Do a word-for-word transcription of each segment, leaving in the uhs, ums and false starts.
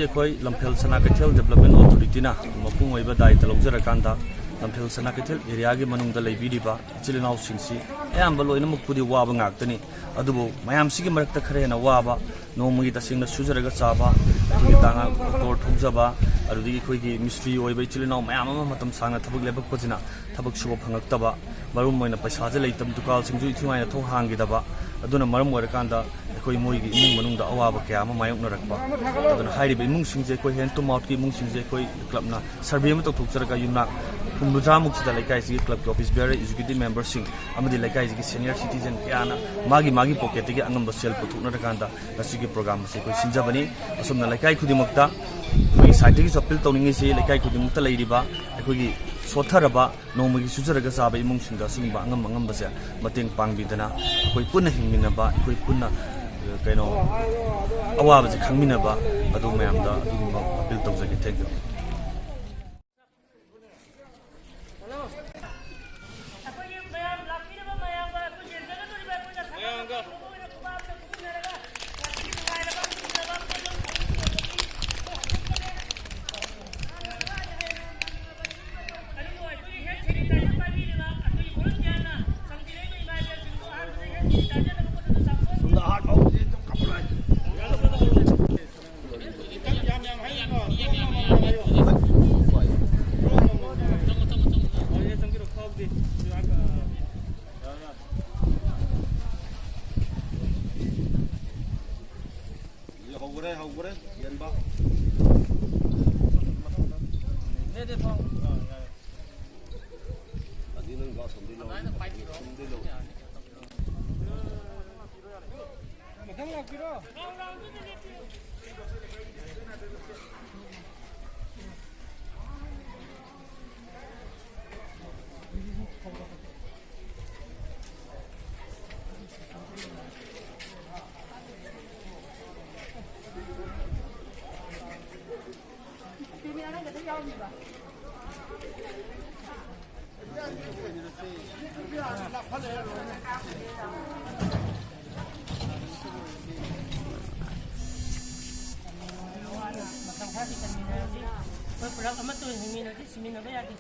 ꯑꯩꯈꯣꯏ ꯂꯝꯐꯦꯜ ꯁꯅꯥ ꯀꯩꯊꯦꯜ ꯗꯤꯕ꯭ꯂꯞꯃꯦꯟ ꯑꯣꯊꯣꯔꯤꯇꯤꯅ ꯃꯄꯨꯡ ꯑꯣꯏꯕ ꯗꯥꯏꯇ ꯂꯧꯖꯔꯀꯥꯟꯗ, ꯂꯝꯐꯦꯜ ꯁꯅꯥ ꯀꯩꯊꯦꯜ ꯑꯦꯔꯤꯌꯥꯒꯤ ꯃꯅꯨꯡꯗ ꯂꯩꯕꯤꯔꯤꯕ ꯏꯆꯤꯜ ꯏꯅꯥꯎꯁꯤꯡꯁꯤ ꯑꯌꯥꯝꯕ ꯂꯣꯏꯅꯃꯛꯄꯨꯗꯤ ꯋꯥꯕ ꯉꯥꯛꯇꯅꯤ꯫ ꯑꯗꯨꯕꯨ ꯃꯌꯥꯝꯁꯤꯒꯤ ꯃꯔꯛꯇ ꯈꯔ ꯍꯦꯟꯅ ꯋꯥꯕ, ꯅꯣꯡꯃꯒꯤ ꯇꯁꯦꯡꯅ ꯁꯨꯖꯔꯒ ꯆꯥꯕ, ꯑꯩꯈꯣꯏꯒꯤ ꯇꯥꯡ ꯑꯣꯇꯣ ꯊꯧꯖꯕ, ꯑꯗꯨꯗꯒꯤ ꯑꯩꯈꯣꯏꯒꯤ ꯃꯤꯁꯇ꯭ꯔꯤ ꯑꯣꯏꯕ ꯏꯆꯤꯜ ꯏꯅꯥꯎ ꯃꯌꯥꯝ ꯑꯃ ꯃꯇꯝ ꯁꯥꯡꯅ ꯊꯕꯛ ꯂꯦꯞꯄꯛꯄꯁꯤꯅ ꯊꯕꯛ ꯁꯨꯕ ꯐꯪꯉꯛꯇꯕ, ꯃꯔꯨꯝ ꯑꯣꯏꯅ ꯄꯩꯁꯥꯁꯦ ꯂꯩꯇꯕ, ꯗꯨꯀꯥꯟꯁꯤꯡꯁꯨ ꯏꯊꯤ ꯅꯨꯡꯉꯥꯏꯅ ꯊꯣꯡ ꯍꯥꯡꯈꯤꯗꯕ, ꯑꯗꯨꯅ ꯃꯔꯝ ꯑꯣꯏꯔꯀꯥꯟꯗ ꯑꯩꯈꯣꯏ ꯃꯣꯏꯒꯤ ꯏꯃꯨꯡ ꯃꯅꯨꯡꯗ ꯑꯋꯥꯕ ꯀꯌꯥ ꯑꯃ ꯃꯥꯌꯣꯛꯅꯔꯛꯄ꯫ ꯑꯗꯨꯅ ꯍꯥꯏꯔꯤꯕ ꯏꯃꯨꯡꯁꯤꯡꯁꯦ, ꯑꯩꯈꯣꯏ ꯍꯦꯟ ꯇꯨ ꯃꯥꯎꯠꯀꯤ ꯏꯃꯨꯡꯁꯤꯡꯁꯦ ꯑꯩꯈꯣꯏ ꯀ꯭ꯂꯕꯅ ꯁꯔꯚꯦ ꯑꯃ ꯇꯧꯊꯣꯛꯆꯔꯒ ꯌꯨꯝꯅꯥꯛ ꯍꯨꯝꯐꯨꯇꯔꯥꯃꯨꯛꯁꯤꯗ ꯂꯩꯀꯥꯏꯁꯤꯒꯤ ꯀ꯭ꯂꯕꯀꯤ ꯑꯣꯐꯤꯁ ꯕꯤꯌꯔ, ꯑꯦꯛꯖꯤꯀ꯭ꯌꯨꯇꯤꯚ ꯃꯦꯝꯕꯔꯁꯤꯡ ꯑꯃꯗꯤ ꯂꯩꯀꯥꯏꯁꯤꯒꯤ ꯁꯦꯅꯤꯌꯔ ꯁꯤꯇꯤꯖꯟ ꯀꯌꯥꯅ ꯃꯥꯒꯤ ꯃꯥꯒꯤ ꯄꯣꯀꯦꯠꯇꯒꯤ ꯑꯉꯝꯕ ꯁꯦꯜ ꯄꯨꯊꯣꯛꯅꯔꯀꯥꯟꯗ ꯉꯁꯤꯒꯤ ꯄ꯭ꯔꯣꯒ꯭ꯔꯥꯝ ꯑꯁꯤ ꯑꯩꯈꯣꯏ ꯁꯤꯟꯖꯕꯅꯤ꯫ ꯑꯁꯨꯝꯅ ꯂꯩꯀꯥꯏ ꯈꯨꯗꯤꯡꯃꯛꯇ ꯑꯩꯈꯣꯏꯒꯤ ꯁꯥꯏꯠꯇꯒꯤꯁꯨ ꯑꯄꯤꯜ ꯇꯧꯅꯤꯡꯉꯤꯁꯤ, ꯂꯩꯀꯥꯏ ꯈꯨꯗꯤꯡꯃꯛꯇ ꯂꯩꯔꯤꯕ ꯑꯩꯈꯣꯏꯒꯤ ꯁꯣꯠꯊꯔꯕ, ꯅꯣꯡꯃꯒꯤ ꯁꯨꯖꯔꯒ ꯆꯥꯕ ꯏꯃꯨꯡꯁꯤꯡꯗ ꯑꯁꯤꯒꯨꯝꯕ ꯑꯉꯝ ꯑꯉꯝꯕꯁꯦ ꯃꯇꯦꯡ ꯄꯥꯡꯕꯤꯗꯅ, ꯑꯩꯈꯣꯏ ꯄꯨꯟꯅ ꯍꯤꯡꯃꯤꯟꯅꯕ, ꯑꯩꯈꯣꯏ ꯄꯨꯟꯅ, ꯀꯩꯅꯣ, ꯑꯋꯥꯕꯁꯦ ꯈꯪꯃꯤꯟꯅꯕ, ꯑꯗꯨ ꯃꯌꯥꯝꯗ ꯑꯗꯨꯒꯨꯝꯕ ꯑꯄꯤꯜ ꯇꯧꯖꯒꯦ꯫ Thank you꯫ ꯑꯩꯈꯣꯏꯒꯤ ꯃꯌꯥꯝ ꯂꯥꯛꯄꯤꯔꯤꯕ ꯃꯌꯥꯝꯒ ꯑꯩꯈꯣꯏ ꯌꯦꯡꯖꯒꯗꯧꯔꯤꯕ ꯑꯩꯈꯣꯏꯅ ꯊꯥꯡꯒ ꯃꯌꯥꯝꯒ꯫ ꯈꯨꯕꯥꯛꯇ ꯈꯨꯗꯨꯝꯅꯔꯒ ꯉꯁꯤꯒꯤ ꯅꯨꯡꯉꯥꯏꯔꯕ ꯅꯨꯃꯤꯠ ꯑꯃ ꯑꯩꯈꯣꯏ ꯍꯧꯗꯣꯛꯆꯒꯦ꯫ ꯑꯗꯨꯕꯨ ꯑꯩꯈꯣꯏꯒꯤ ꯍꯦꯟ ꯁꯦꯅꯤꯇꯥꯏꯖꯔ ꯄꯥꯏꯕꯤꯔꯤꯕ ꯑꯩꯈꯣꯏꯒꯤ ꯚꯣꯂꯨꯟꯇꯤꯌꯥꯔꯅ ꯆꯪꯕꯤꯔꯛꯏꯕ ꯏꯃꯥ ꯏꯕꯦꯜꯁꯤꯡꯕꯨ ꯑꯍꯥꯟꯕꯗ ꯍꯦꯟ ꯁꯦꯅꯤꯇꯥꯏꯖꯔ ꯑꯃ ꯈꯨꯠꯇꯁꯨ ꯆꯥꯝꯊꯣꯛ ꯍꯧꯈ꯭ꯔꯦ, ꯍꯧꯈ꯭ꯔꯦ ꯌꯦꯟꯕ꯫ ꯑꯗꯨ ꯅꯪ ꯒ꯭ꯂꯥꯁ ꯑꯝꯗꯤ ꯂꯧꯔꯣ꯫ ꯑꯝꯗꯤ ꯂꯧꯔꯣ꯫ ꯃꯊꯪ ꯂꯥꯛꯄꯤꯔꯣ꯫ ꯑꯩꯈꯣꯏ ꯄꯨꯂꯞ ꯑꯃꯠꯇ ꯑꯣꯏꯅ ꯍꯤꯡꯃꯤꯟꯅꯁꯤ, ꯁꯤꯃꯤꯟꯅꯕ ꯌꯥꯗꯦ꯫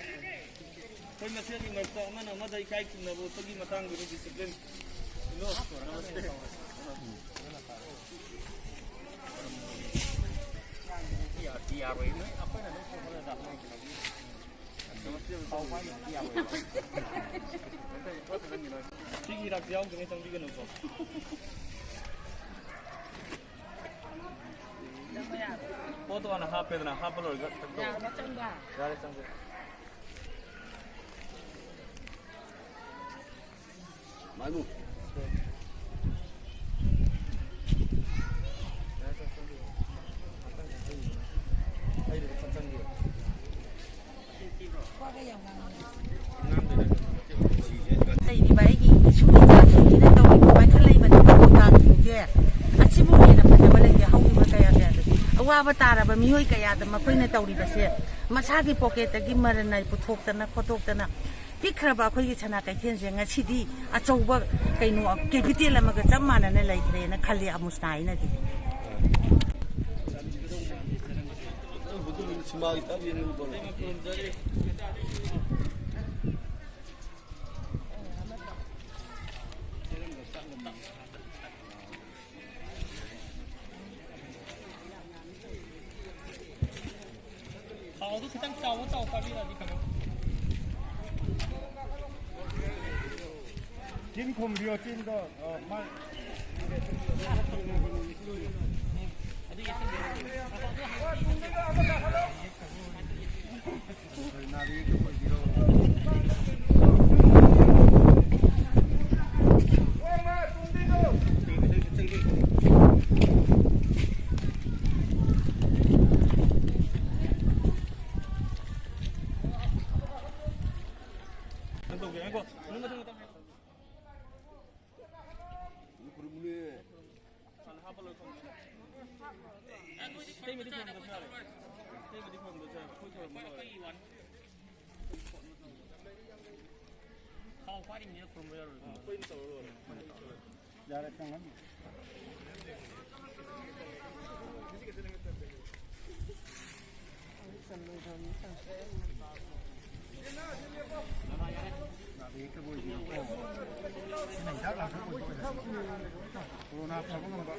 ꯑꯩꯈꯣꯏ ꯃꯁꯦꯜꯒꯤ ꯃꯔꯛꯇ ꯑꯃꯅ ꯑꯃꯗ ꯏꯀꯥꯏ ꯈꯨꯝꯅꯕ ꯎꯠꯄꯒꯤ ꯃꯇꯥꯡꯗꯨꯅꯤ discipline꯫ ꯍꯜꯂꯣ, ꯅꯃꯁꯇꯦ꯫ ꯁꯤꯒꯤ ꯍꯤꯗꯥꯛꯁꯦ ꯌꯥꯎꯗ꯭ꯔꯤꯉꯩ ꯆꯪꯕꯤꯒꯅꯨꯀꯣ꯫ ꯄꯣꯠꯇꯣ ꯍꯥꯟꯅ ꯍꯥꯞꯄꯦꯗꯅ, ꯍꯥꯞꯄ ꯂꯣꯏꯔꯒ ꯆꯪꯗꯧꯕ꯫ ꯌꯥꯔꯕ ꯆꯪꯕ? ꯌꯥꯔꯦ, ꯆꯪꯁꯦ꯫ ꯃꯥꯏꯃꯨ꯫ ꯂꯩꯔꯤꯕ ꯑꯩꯒꯤ ꯏꯁꯨ ꯏꯆꯥꯁꯤꯡꯁꯤꯅ ꯇꯧꯔꯤꯕ ꯄꯥꯏꯈꯠꯂꯛꯏꯕ ꯊꯕꯛ ꯊꯧꯗꯥꯡꯁꯤꯡꯁꯦ, ꯑꯁꯤꯕꯨ ꯍꯦꯟꯅ ꯐꯖꯕ ꯂꯩꯇꯦ꯫ ꯍꯧꯈꯤꯕ ꯀꯌꯥ ꯀꯌꯥꯗꯗꯤ ꯑꯋꯥꯕ ꯇꯥꯔꯕ ꯃꯤꯑꯣꯏ ꯀꯌꯥꯗ ꯃꯈꯣꯏꯅ ꯇꯧꯔꯤꯕꯁꯦ, ꯃꯁꯥꯒꯤ ꯄꯣꯀꯦꯠꯇꯒꯤ ꯃꯔꯟꯅꯥꯏ ꯄꯨꯊꯣꯛꯇꯅ ꯈꯣꯠꯇꯣꯛꯇꯅ ꯄꯤꯛꯈ꯭ꯔꯕ ꯑꯩꯈꯣꯏꯒꯤ ꯁꯅꯥ ꯀꯩꯊꯦꯜꯁꯦ ꯉꯁꯤꯗꯤ ꯑꯆꯧꯕ ꯀꯩꯅꯣ, capital ꯑꯃꯒ ꯆꯞ ꯃꯥꯟꯅꯅ ꯂꯩꯈ꯭ꯔꯦꯅ ꯈꯜꯂꯤ ꯑꯃꯨꯁꯅꯥ ꯑꯩꯅꯗꯤ꯫ ꯊꯥꯎꯗꯨ ꯈꯤꯇꯪ ꯆꯥꯎꯕ ꯆꯥꯎ ꯆꯥꯕꯤꯔꯗꯤ ꯐꯗꯧꯕ꯫ ꯆꯤꯟ ꯈꯨꯝꯕꯤꯌꯣ, ꯆꯤꯟꯗꯣ, ꯑ, ꯃꯥ-, ꯊꯥꯎ ꯄꯥꯏꯔꯤꯉꯩꯗ ꯈꯨꯔꯨꯝꯕ ꯌꯥꯔꯣꯏ꯫ ꯌꯥꯔꯦ, ꯆꯪꯉꯅꯤ꯫ ꯀꯣꯔꯣꯅꯥ ꯐꯕ ꯉꯝꯕ꯫